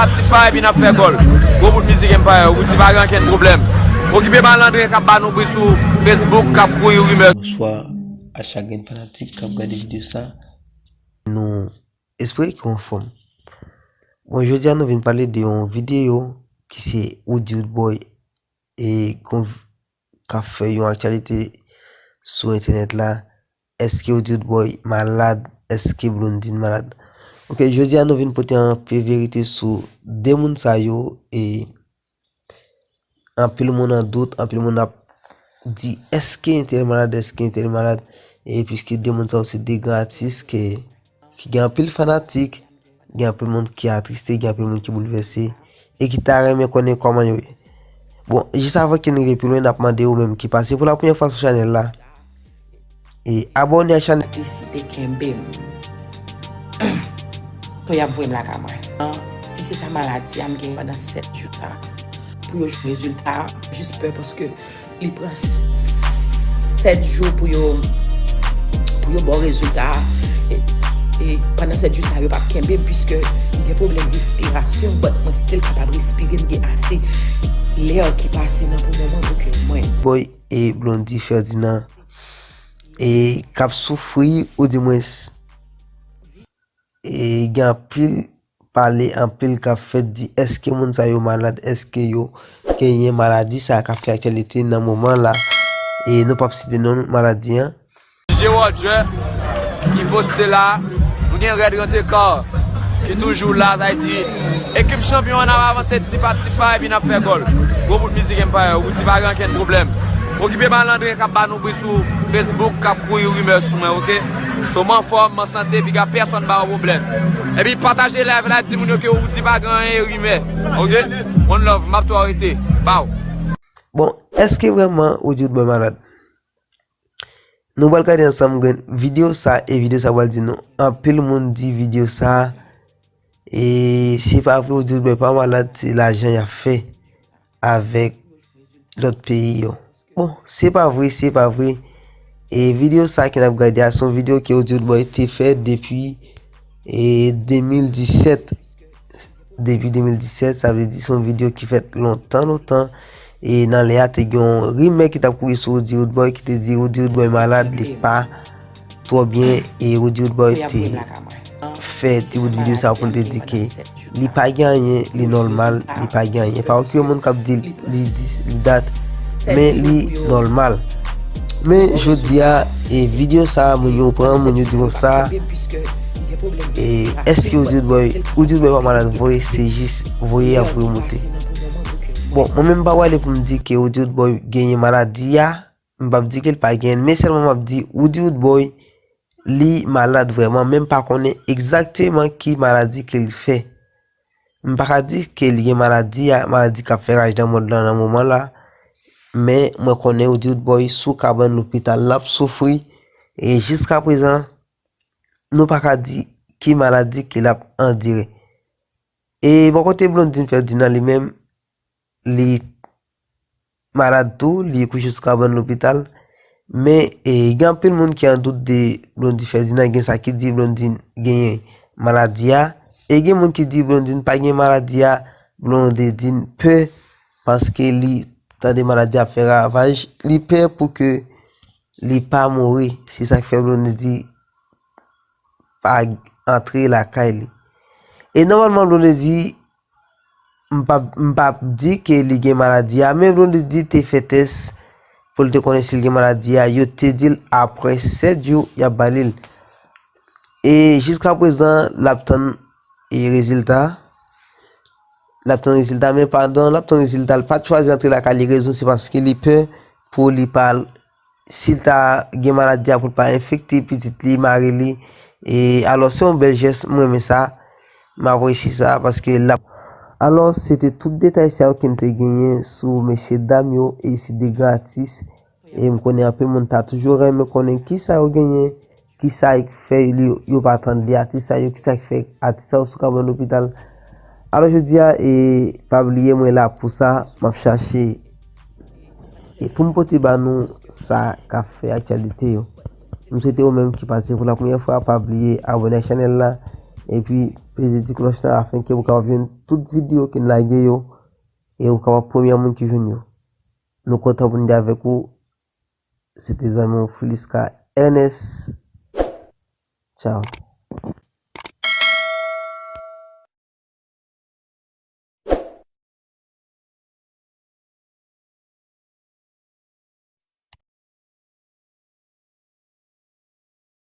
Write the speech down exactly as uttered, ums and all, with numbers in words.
Ap ti pa epi n ap fè gòl. Gwo bout mizik Empire, Roody pa gen ankenn pwoblèm. Okipe malandren k ap ba nou bri sou Facebook, k ap kouri rimè. Bonswa a chak grenn fanatik k ap gade videyo sa. Nou espere ke w anfòm. Bon, jodi a nou vin pale de yon videyo ki se Roody Roodboy e kon k ap fè yon aktyalite sou entènèt la. Èske Roody Roodboy malad? Èske Blondine malad? Ok, jodi a nou vin pote anpil verite sou de moun sa yo e anpil moun an dout, anpil moun ap di èske entèl malad, èske entèl malad e piske de moun sa yo se de gran atis ke ki gen anpil fanatik, gen anpil moun ki atriste, gen anpil moun ki boulvèse e ki ta renmen konnen kòman yo ye. Bon, jis avan ke n rive pi lwen, n ap mande ou menm ki pase pou la premyè fwa sou chanèl la e abòne a chanèl. Deside kenbe m. Pou y ap voye m lakay mwen. Si se ta maladi a m gen pandan sèt jou sa pou yo jwenn rezilta, jis pè paske li pran sèt jou pou yo pou yo ba w rezilta a. E, e pandan sèt jou sa yo p ap kenbe m piske m gen pwoblèm respirasyon, but mwen still kapab respire, m gen ase lè ki pase nan poumon mwen pou ke mwen. Boy e Blondy Ferdinand e k ap soufri, oudimwens e gen anpil pale, anpil k ap fèt di èske moun sa yo malad, èske yo genyen maladi sa k ap fè aktyalite nan moman la. E nou p ap site non maladi an. J J Roger ki poste la, nou gen Red Rantecar ki toujou la, sa vle di ekip chanpyon an ap avanse ti pa ti pa epi n ap fè gòl. Gwo bout mizik Empire, Roody pa gen ankenn pwoblèm. Okipe malandren k ap ba nou bri sou Facebook, k ap kouri rimè sou mwen, ok? So, m anfòm, m an sante, piga pèsonn ba yo pwoblèm. Epi pataje live la, di moun yo ke Roody pa gen anyen rimè, ok? One love, m ap tou arete. Baw. Bon, èske vrèman Roody Roodboy malad? Nou pral gade ansanm grenn videyo sa e videyo sa pral di nou anpil moun di videyo sa e se pa vre, Roody Roodboy pa malad, se lajan y ap fè avèk lòt peyi yo. Bon, se pa vre, se pa vre. E videyo sa ke n ap gade a, se yon videyo ke Roody Roodboy te fè depi e de mil disèt. Depi de mil disèt, sa vle di se yon videyo ki fèt lontan, lontan. E nan lè a, te gen yon rimè ki t ap kouri sou Roody Roodboy, ki te di Roody Roodboy malad, li pa twò byen, e Roody Roodboy te fè ti bout videyo sa pou l te di ke li pa gen anyen, li nòmal, li pa gen anyen. Pa okipe moun k ap di li dis, li dat, men li nòmal. Men jodi a, e videyo sa, moun yo pran, moun yo di konsa, e èske Roody Roodboy, Roody Roodboy pa malad vre, se jis voye y ap voye monte. Bon, mwen menm m pa prale pou m di ke Roody Roodboy genyen maladi a, m p ap di ke l pa genyen l, men sèlman m ap di Roody Roodboy li malad vrèman, men m pa konnen egzakteman ki maladi ke l fè. M pa ka di ke li gen maladi a, maladi k ap fè raj nan mond lan nan moman la, men mwen konnen Roody Roodboy sou kabann lopital, l ap soufri, e jiskaprezan, nou pa ka di ki maladi ke l ap andire. E bò kote Blondine Ferdinand li menm, li malad tou, li kouche sou kabann lopital. Men e, gen anpil moun ki an dout de Blondy Ferdinand, gen sa ki di Blondine genyen maladi a, e gen moun ki di Blondine pa gen maladi a, Blondine pè paske li tande maladi a ap fè ravaj, li pè pou ke li pa mouri. Se sa k fè Blondedy pa antre lakay li. E nòmalman, Blondedy, m p ap, m p ap di ke li gen maladi a, men Blondedy te fè tès pou l te konnen si l gen maladi a. Yo te di l apre sèt jou, y ap ba li l. E jiskaprezan, l ap tann, e, rezilta. L ap tann rezilta, men pandan l ap tann rezilta, l pa t chwazi antre lakay li. Rezon se paske li pè pou li pa, si l ta gen maladi a, pou l pa enfekte pitit li, mari li. E alò, se yon bèl jès, m renmen sa, m apresye sa, paske l ap. Alò, se te tout detay sa yo ke n te genyen sou mesye dam yo, e se de gratis. E m konnen anpil moun ta toujou renmen konnen kisa yo genyen, kisa k fè li, yo pa tann de atis sa yo, kisa k fè atis sa yo sou kabann lopital. Alò, jodi a, e, pa bliye mwen la pou sa, m ap chache, e, pou m pote ba nou sa k ap fè aktyalite yo. M swete ou menm ki pase pou la premyè fwa, pa bliye abòne ak chanèl la, Epi peze ti klòch la afenke ou kapab jwenn tout videyo ke n lage yo e ou kapab premye moun ki jwenn yo. Nou kontan pou n te avèk ou. Se te zanmi w Filiska Ernest. Tchao.